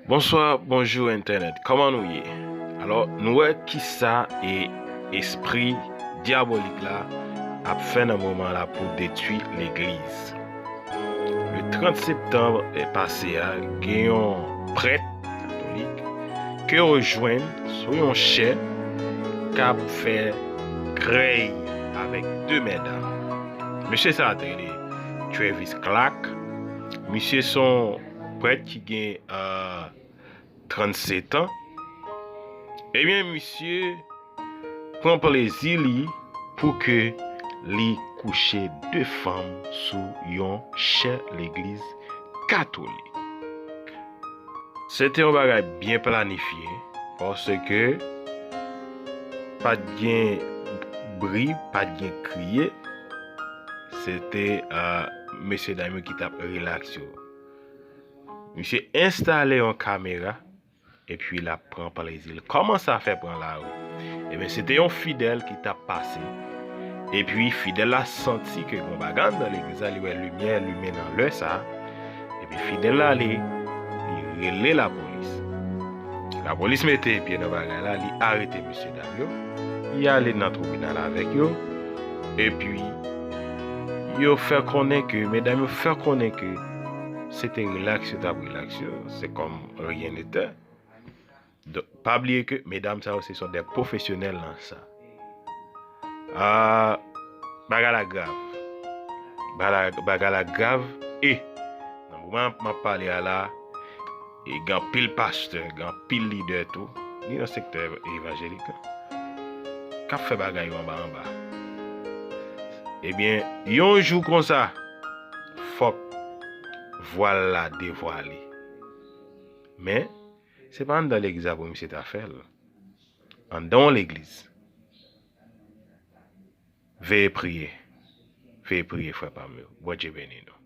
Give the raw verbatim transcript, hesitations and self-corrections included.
Bonswa, bonjou entènèt, kòman nou ye? Alò, nou wè kisa e espri dyabolik la ap fè nan moman la pou detwi legliz. Le trant septanm, eh, pase a, gen yon prèt katolik ke yo jwenn sou yon chè k ap fè krèy avèk de mèdam. Mesye sa a te rele Travis Clark. Misye se yon prèt ki gen, euh, trannsetan. Ebyen, misye pran plezi li pou ke li kouche de fanm sou yon chè legliz katolik. Se te yon bagay byen planifye, paske pa t gen bri, pa t gen kriye. Se te, ah, mesye dam yo ki t ap rilaks yo. Misye enstale yon kamera, epi l ap pran plezi l. Kòman sa fè pran lari? Ebyen, se te yon fidèl ki t ap pase. Epi fidèl la santi ke gon bagay anndan legliz la, li wè limyè limen nan lè sa. Epi fidèl la ale, li rele lapolis. Lapolis mete pye nan bagay la, li arete mesye dam yo. Li ale nan tribinal avèk yo. Epi yo fè konnen ke, medam yo fè konnen ke se te rilaks yo t ap rilaks yo, se kòm rien n'était. Donk, pa bliye ke medam sa yo, se sont des professionnels nan sa. Ah, bagay la grav. Bagay la, bagay la grav. E, nan moman m ap pale a la, e gen anpil pastè, gen anpil lidè tou, ni nan sektè evanjelik la, k ap fè bagay yo anba anba. Ebyen, yon jou konsa, fòk vwal la devwale. Men, se pa anndan legliz la pou misye ta fè l. Anndan yon legliz. Veye priye. Veye priye, frè pa m yo. Bondye beni nou.